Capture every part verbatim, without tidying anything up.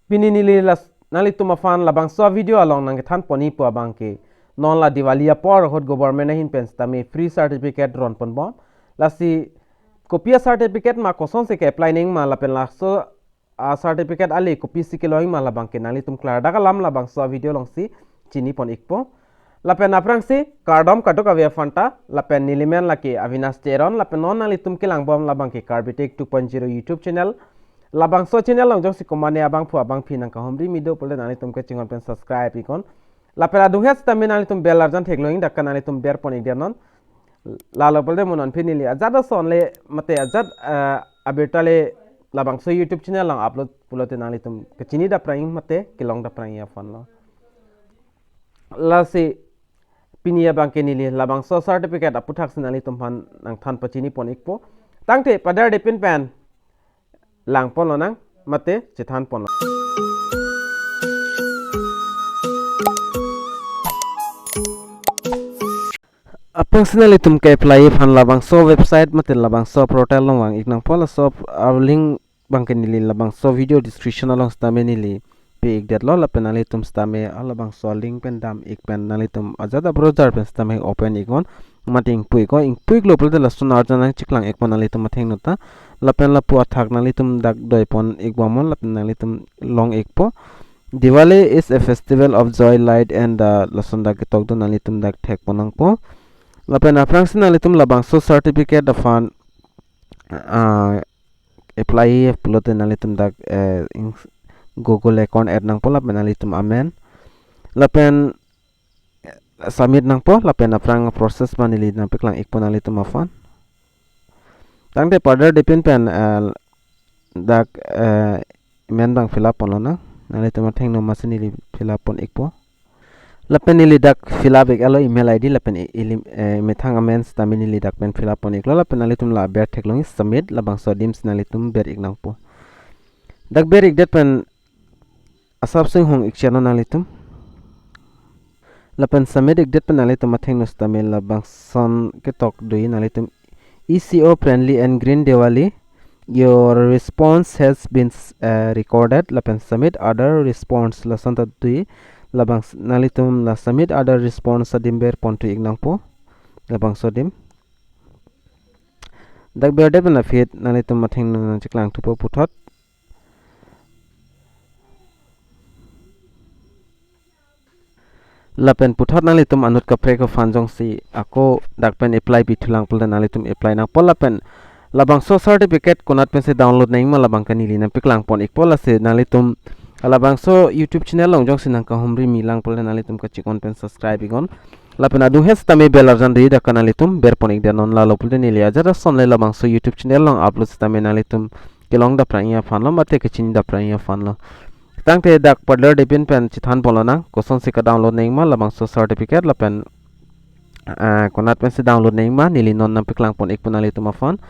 Pini neli las-, nanglitum aphan labangso video along nangkethan ponji pu abangke, non la Diwali apor ahut government ahin pen sitame free certificate ron ponbom. Lasi kopi a certificate ma, kosonsi ke-apply nangji ma lapen laso a certificate ale kopisi kelong ma, labangke nanglitum klardak alam labangso video alongsi chini pon ikpo. Lapen aphrangsi kardom kadokave aphanta, lapen neli men lake Avinash Teron, lapen non nanglitum kelangbom labangke Karbi Tech two point zero YouTube channel. Labangso channel along jongsi komatne abangphu abangphi nangkahumri mi do pulote nanglitum kachinghon pen subscribe iknon. Lapen adunghet sitame nanglitum bell arjan theklong, dak ke nanglitum ber pon ikdet non. Lalo pulote mo non pini neli ajat asonle mate ajat, eh, abirta le labangso YouTube channel along upload pulote nanglitum kachini daprang mate kelong daprang aphanlo. Lasi pini abangke neli labangso certificate aphuthaksi nanglitum aphan nangthan pachini pon ikpo. Tangte padardepin pen lang ponlonang mate chethan ponlo. Aphrangsi nanglitum ke-apply aphan labangso website mate labangso portal along vang ik nangpo. Laso a-link abangke neli labangso video description along sitame neli pi ikdetlo, lapen nanglitum sitame a labangso link pen dam ik pen nanglitum ajat a-browser pen sitame open iknon, mate ingpu iknon, ingpu iklo pulote lason arjan nangcheklang ikpo nanglitum athengno ta. Lapen lapu athak nanglitum dak doi pon ikbomnon, lapen nanglitum long ikpo. Diwali is a festival of joy, light and the, lason dak ketok do, nanglitum dak thek pon nangpo. Lapen aphrangsi nanglitum labangso certificate aphan, ah, apply pulote nanglitum dak, eh, ins-, Google account add nangpo lapen nanglitum amen. Lapen, eh, submit nangpo lapen aphrang process ma neli nangpeklang ikpo nanglitum aphan. Tangte padardepin pen, eh, dak, eh, men abang fill up ponlonang. Nanglitum athengno masi neli fill up pon ikpo. Lapen neli dak fill up ik-etlo email I D lapen i-, ili-, eh, methang amen sitame neli dak pen fill up pon iklo, lapen nanglitum la aber theklong, submit, labangso adim si nanglitum ber ik nangpo. Dak ber ikdet pen asap sing hong ik cheno nanglitum. Lapen submit ikdet pen nanglitum athengno sitame labangson ketok do, nanglitum E C O friendly and green Diwali. Your response has been, uh, recorded. Lapen submit other response lason ta do. Labang s-, nanglitum la submit other response adim ber pon thu ik nangpo. Labangso adim. Dak berdet pen aphi nanglitum athengno nangcheklang thupo puthot. Lapen puthot nanglitum anut kaprek aphan jongsi ako dak pen apply pithulang pulote nanglitum apply nangpo, lapen labangso certificate konat pensi download nangji ma labangke neli nangpeklang pon ikpo. Lasi nanglitum labangso YouTube channel along jongsi nangkahumri mi lang pulote nanglitum kachikon pen subscribe iknon. Lapen adunghet sitame bell arjan ri dak ke nanglitum ber pon ikdet non, lalo pulote neli ajat asonle labangso YouTube channel along upload sitame nanglitum kelong daprang aphanlo mate kachini daprang aphanlo. Tangte dak padardepin pen chethan ponlonang kosonsi ke-download nangji ma labangso certificate lapen, eh, konat pensi download nangji ma neli non nangpeklang pon ikpo nanglitum aphan.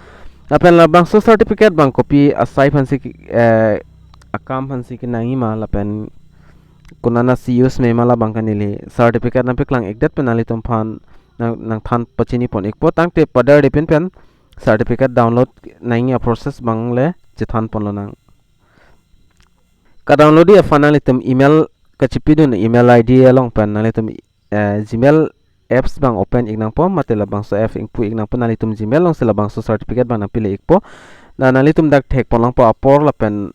Lapen labangso certificate abang kopi asai aphansi ke-, eh, akam aphansi kenangji ma lapen konatsi use me ma labangke neli certificate nangpeklang ikdet pen nanglitum aphan nang, nangthan pachini pon ikpo. Tangte padardepin pen certificate download nangji a-process abang le chethan ponlonang. Ke-download ji aphan nanglitum email kachipidun email I D along pen nanglitum, eh, Gmail apps abang open ik nangpo mate labangso app ingpu ik nangpo, nanglitum Gmail alongsi labangso certificate abang nangpile ikpo. Na nanglitum dak thek ponlongpo apor lapen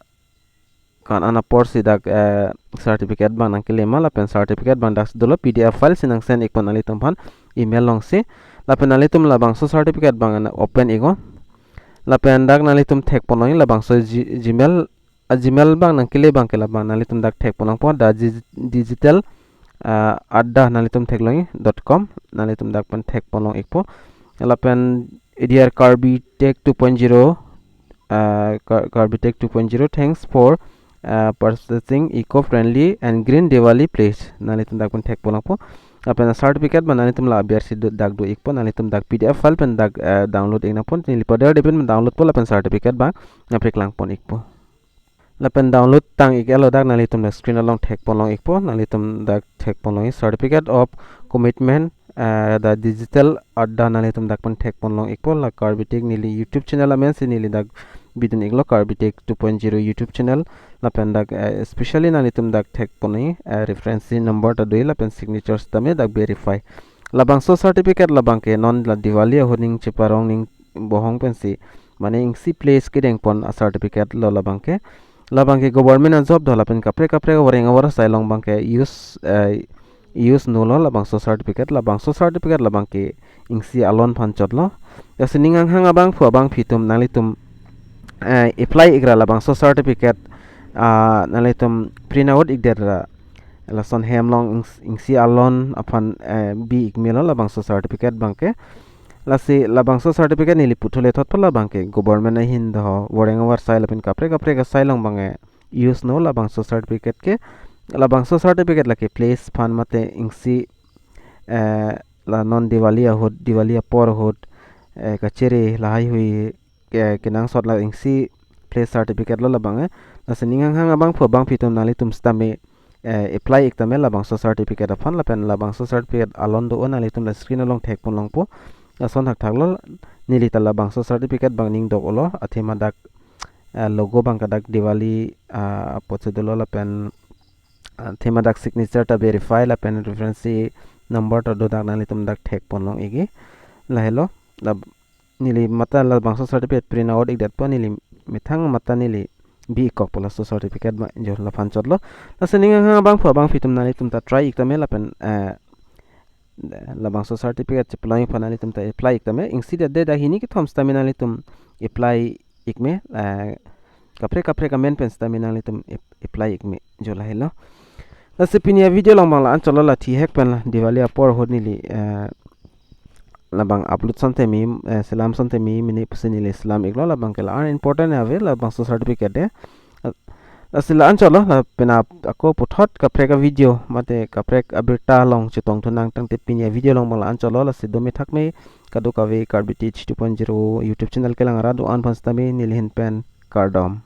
ko-an apor si dak, eh, certificate abang nangkele ma lapen certificate abang dak dolo P D F file si nangsend ikpo nanglitum aphan email alongsi. Lapen nanglitum labangso certificate abang open iknon. Lapen dak nanglitum thek ponlongji labangso G-, Gmail, a-Gmail abang nangkele abangke labang nanglitum dak thek ponlongpo da gi-, digital, ah, adda nanglitum theklongji dot com, nanglitum dak pen thek ponlong ikpo. Lapen dear Karbi Tech two point zero, ah, Kar-, Karbi Tech two point zero, thanks for, ah, purchasing eco-friendly and green Diwali pledge, nanglitum dak pen thek ponlongpo. Lapen certificate abang nanglitum la aber si do, dak do ikpo, nanglitum dak P D F file pen dak, eh, download ik nangpo, neli padardepin download po lapen certificate abang nangpeklang pon ikpo. Lapen download tang ik-etlo dak nanglitum dak screen along thek ponlong ikpo, nanglitum dak thek ponlongji certificate of commitment, eh, da digital adda nanglitum dak pen thek ponlong ikpo, la Karbi Tech neli YouTube channel amen si neli dak bidun iklo Karbi Tech two point zero YouTube channel. Lapen dak, eh, especially nanglitum dak thekponji, eh, reference number ta do-ik lapen signature sitame dak verify. Labangso certificate labang ke non la Diwali ahut ning cheparong ning bohong pensi, mane isi place kedengpon a certificate lo labang ke. Labang ke government a job do lapen kaprek kaprek avoreng avorasai along abang ke use, eh, use nolo labangso certificate. Labangso certificate labang ke isi alon aphan chotlo. Lasi ning hanghang abangphu abangphi atum nanglitum, eh, apply ikra labangso certificate, ah, nanglitum print out ikdetra lason hem along ings-, isi alon aphan, eh, bi ik melo labangso certificate abang ke. Lasi labangso certificate neli puthule thotpo labang ke government ahin do, avoreng avarsai lapen kaprek kaprek asai along abang ke use no labangso certificate ke. Labangso certificate lake place aphan mate isi, eh, la non Diwali ahut, Diwali apor ahut, eh, kachere lahaihui ke kenangsot la isi place certificate lo labang, eh. Lasi ning hanghang abangphu abangphi atum nanglitum sitame, eh, apply ik tame labangso certificate aphan lapen labangso certificate alon do-o nanglitum la screen along thekpon longpo. Lason thakthak lo, neli ta labangso certificate abang ning dok-olo, athema dak, eh, logo abang ke dak Diwali, ah, apotsi dolo lapen, ah, athema dak signature ta verify lapen reference number ta do, dak nanglitum dak thekpon long ikji. Lahelo, la neli matha labangso certificate print out ikdetpo, neli methang matha neli bi ikkokpo laso certificate abang, jo laphan chotlo. Lasi ning hanghang abangphu abangphi atum nanglitum ta try ik tame lapen, eh, labangso certificate chepalong aphan nanglitum ta apply ik tame. Isi det de dak hini kethom sitame nanglitum apply ik me, eh, kaprek kaprek amen pen sitame nanglitum ap-, apply ik me, jo lahelo. Lasi pini a video along abang la-an chotlo, la thihek pen la Diwali apor ahut neli, eh, labang upload asonte me, eh, selam asonte me mene pusi neli selam iklo, labang ke la-an important ave labangso certificate de. Lasi la-an chotlo, lapen ap-, ako puthot kaprek a video mate kaprek abirta along chetongthu nang tangte pini a video along abang la-an chotlo. Lasi dome thakme kadokave Karbi Teach two point zero YouTube channel kelang arat do-an aphan sitame neli ahin pen kardom.